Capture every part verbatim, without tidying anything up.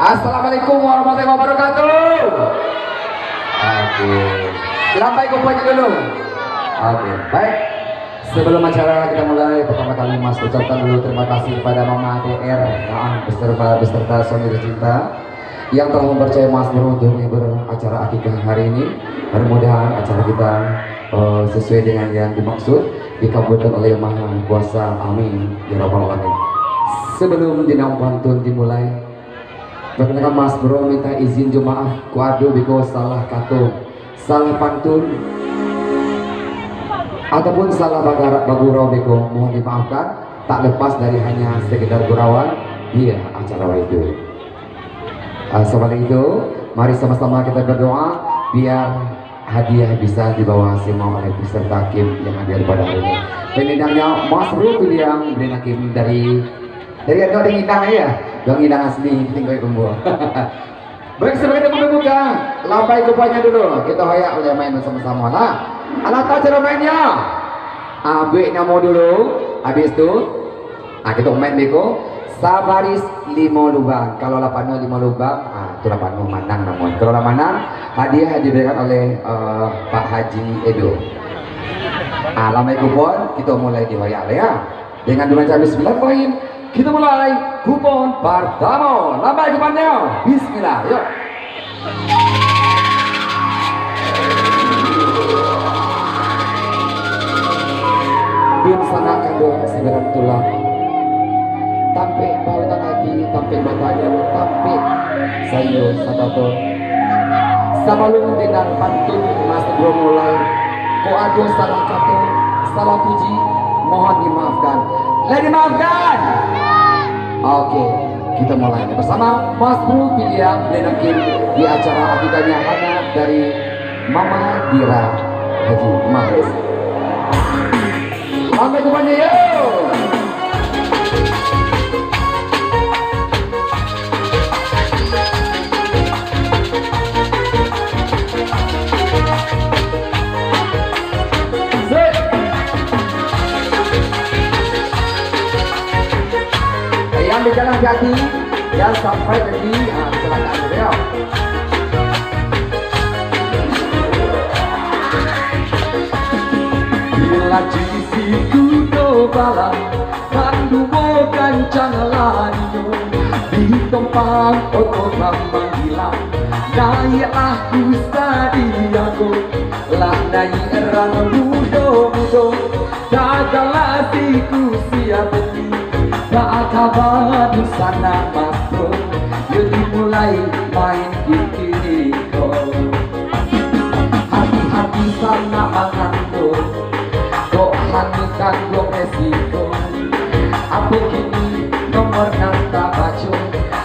Assalamualaikum warahmatullahi wabarakatuh. Oke. Lambai kumpanya dulu. Oke, baik. Sebelum acara kita mulai, pertama kali Mas ucapkan dulu terima kasih kepada Mama D R, ah, beserta, beserta suami tercinta yang telah mempercayai Mas Bro untuk menghibur acara akikah hari ini. Mudah-mudahan acara kita, eh, sesuai dengan yang dimaksud, dikabulkan oleh Yang Maha Kuasa. Amin ya rabbal alamin. Sebelum jenang pantun dimulai, perkenalkan Mas Bro minta izin jo maaf, kok ado beko salah kato, salah pantun, ataupun salah bagara-, bagurau beko, mohon dimaafkan. Tak lepas dari hanya sekedar gurauan di acara itu. Ah, sabalik itu, mari sama-sama kita berdoa biar hadiah bisa dibawa semua oleh peserta hakim yang hadir pada hari ini. Penendangnya Mas Bro William Brin Hakim dari, dari Ando di Ngindang ya, Dong Ngindang asli, tinggal Kumbua. Baik, sebagai tamu pembuka, lambai kumpanya dulu. Kita hoyak uleh main bersama-sama lah. Alah tahu cara mainnya? Ambil namo dulu, habis tu, ah, kita main beko. Sabaris limo lubang. Kalau lah panuah limo lubang, ah, tu lah panuah manang namonyo. Kalau lah manang, hadiah diberikan oleh, eh, Pak Haji Edo. Ah, lambai kupon, kita mulai dihoyak lah ya. Dengan dua ratus sembilan poin, kita mulai kupon pertama. Lambai kuponnyo. Bismillah, yuk. Bin sanak kanduang sabilan tulang. Tampek bautang ati, tampek batanyo, tampek sayo sabato. Sabalun dinang pantun Mas Bro mulai, kok ado salah kato, salah puji, mohon dimaafkan. Lah dimaafkan? Oke, kita mulai bersama Mas Bro William Brin Hakim di acara akikahnya anak dari Mama Dira Haji Mahrez. Lambai kumpanya, yo. Sip. Yang di jalan hati-hati, jangan sampai jadi, ah, kecelakaan, yo. Bila di kudo bala, kan duo gancang larinyo, ditompang oto ka manggilang, naiaklah kusa diago, lah naiak rang mudo-mudo, tagala si kusia beti, baa kaba dunsanak Mas Bro, yo dimulai main kini ko. Hati-hati sanak mangando, kok hami tangguang resiko. Apo kini nomor nan tabaco?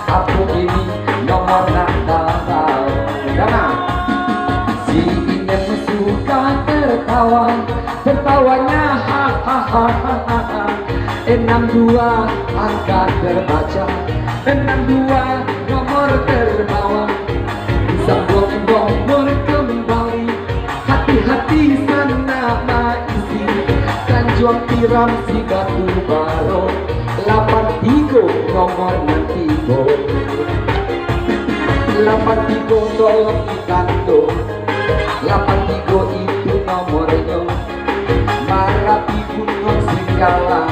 Apo kini nomor nan tabao? Danga. Si Inem suka tertawa, tertawanya ha ha ha ha ha. Enam dua angka terbaca, enam dua nomor terbawa. Sambuang nomor kembali, hati-hati sanak maisi, Tanjuang Tiram si Batu Baro, lapan tigo nomor nan tibo. Lapan tigo tolong ditanto, lapan tigo itu nomornyo. Marapi Gunuang Singgala,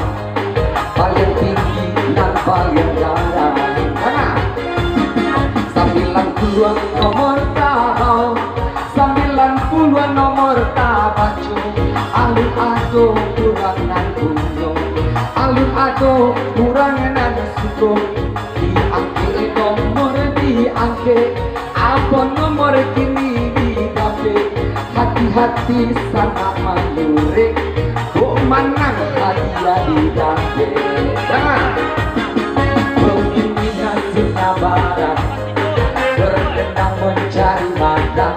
paliang tinggi nan paliang garang. Nah, sambilan puluah nomor tabao, sambilan puluah nomor tabaco. Alun ado urang nan punyo, alun ado urang nan suko. Diangkek nomor, diangkek. Apo nomor kini didapek? Hati-hati sanak manurek, kok manang hadiah didapek. Nah, begini nasibnya barat, berkendang mencari makan.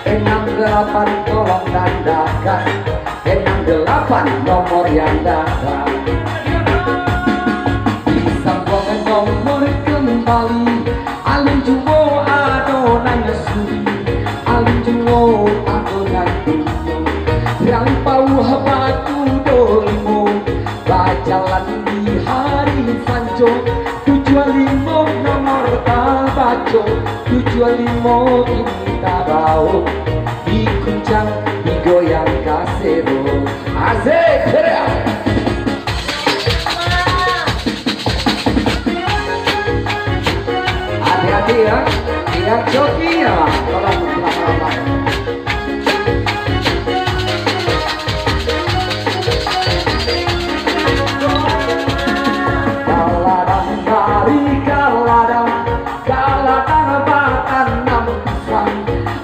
Enam delapan tolong tandakan, enam delapan nomor yang datang. Disambuang nomor kembali, alun juo ado nan sudi, alun juo ado nan tunyo. Rang pauah batu dolimo, bajalan di hari sanjo, tujuah limo nomor Dua limo kini tabao, diguncang, digoyang kasero. Asik, gerak. Hati-hati ya, ingat jokinya, tolong lama-lama. Kaladang dari kaladang, kaladang batanam pisang,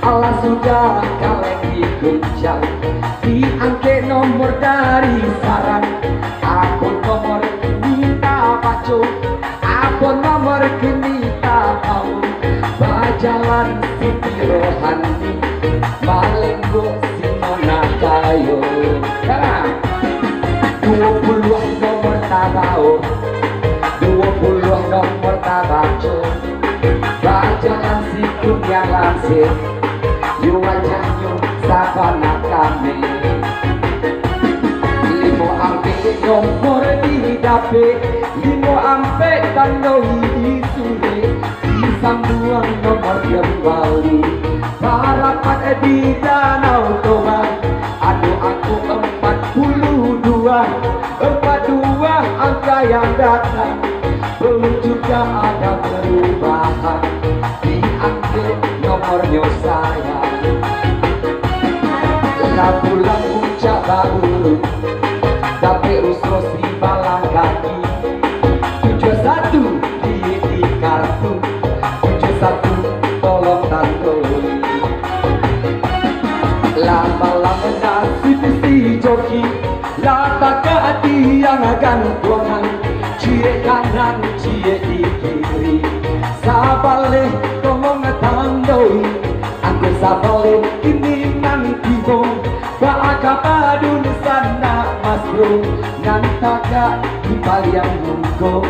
alah sudah kalek diguncang, diangkek nomor dari sarang, aku nomor minta baco. Apo nomor kini tahu, bajalan Siti Rohani, malenggok si Mona Kayo. Sekarang, dua puluh nomor tabao, dua puluh nomor tabaco, bajalan si Kuniang Lansir, yo wajahnyo sabana kami. Limo ampek nomor didapek, limo ampek tandoi di surek, disambuang nomor kembali. Barapat di Danau Toba, ado angko empat puluh dua, empat dua angka yang datang. Belum juga ada perubahan, diangkek nomornyo sayang. Lah pulang puncak baru, dapek ruso si balang kaki. Tujuh satu di, di kartu, tujuh satu tolong tandoi. Lah malam nasib si joki, lah tagak tiang gantuangan, ciek kanan, ciek di kiri. Sabaleh tolong tandoi, angko sabaleh kini nan tibo, baa kaba dunsanak mas bro, nan tagak di paliang muko,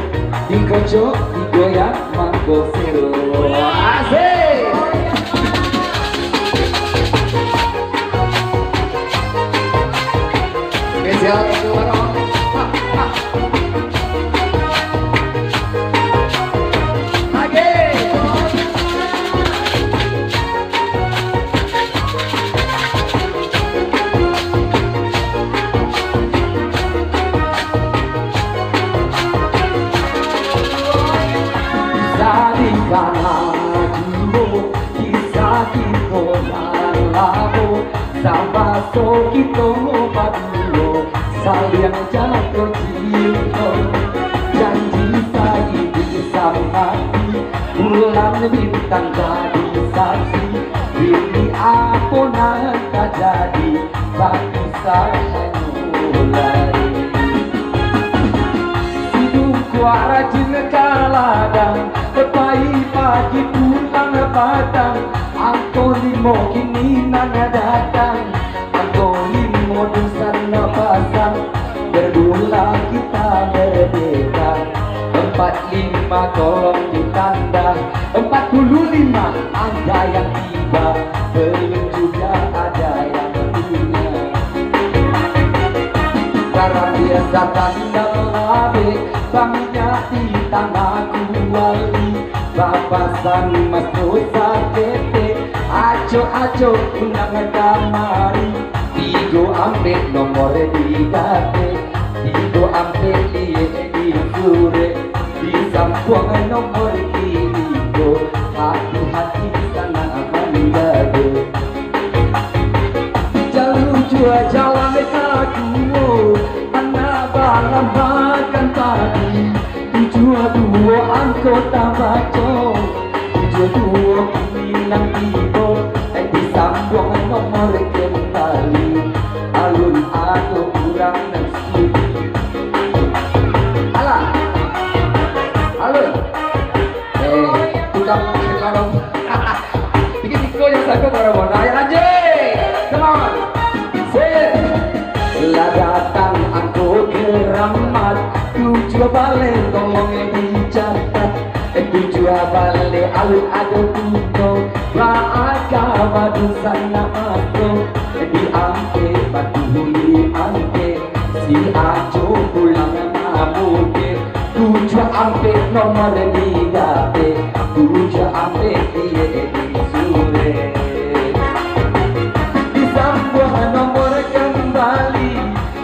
dikocok, digoyang, mangko sero. Asik. Spesial untuk Bang Om. Lagi. Bisa dikana juo, kisah kito nan lamo, samaso kito baduo, saliang jatuah cinto, janji saidi samati, bulan bintang jadi saksi, ini apo nan tajadi, bagi sahanyo lai. Si Dungkuak rajin ka ladang, pai pagi pulang patang, angko limo kini nan datang, angko limo dunsanak pasang, berdoa kita merdeka, empat lima tolong ditanda, empat puluh lima angka yang tiba, belum juga ada yang punya. Barang biasa tanda labek, banyak di tanah kuali, bapasan mas dosa ketek, acok-acok unang kamari, tigo ampek nomor didapek, tigo ampek liek di surek, disambuang nomor kini ko, hati-hati sanak manjago. Jalua juo jalan ka Kuo, anak balam makan padi. Tujuah duo angko tabaco, tujuah duo kini nan tibo, eh, disambuang nomor kembali. Alun ado urang nan sudi. Alah. Alun. Eh, tukang korong. Tiga-tiga yang sanggup korong. Ayo lanjut. Come on. Sip. Lah datang angko keramat, tujuah baleh tolong dicatat. Eh, tujuah baleh alun ado punyo, baa kaba dunsanak mas bro, diampek batu diampek, si Ajo pulang mamukek. Tujuah ampek nomor didapek, tujuah Ambek iye di surek. Disambuang nomor kambali,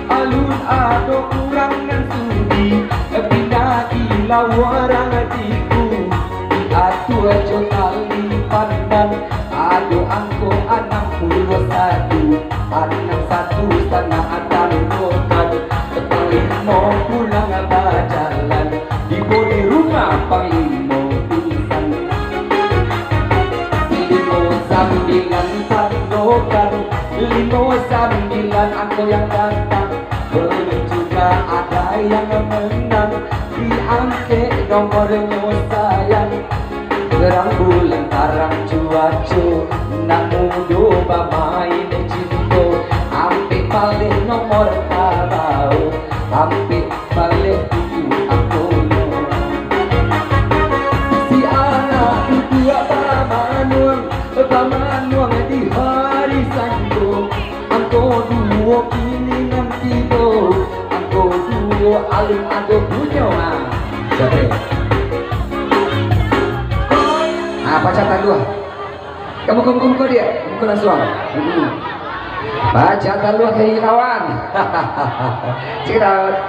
alun ado urang nan sudi, pindah kilau urang tiku, diatur jo tali pandan, ado angko anam puluah satu, anam satu satangah tanggokan, panglimo pulang bajalan. Tibo di rumah panglimo pingsan. Limo sambilan tanggokan, limo sambilan angko yang datang. Belum juga ada yang menang, diangkek nomornyo sayang. Terang bulan, tarang cuaco, nak mudo bamain cinto. Ampek baleh nomor tarau, ampek baleh itu akonyo. Si anak duduak bamanuang, bamanuang di hari Santo. Angko duo kini nan tibo, angko duo alun ado punyo. Ah, siapo? Ah, pacah taluah. Kamu, kamu, kamu, kau dia, kamu kau langsung. Hmm. Pacah taluah kawan. Check it out.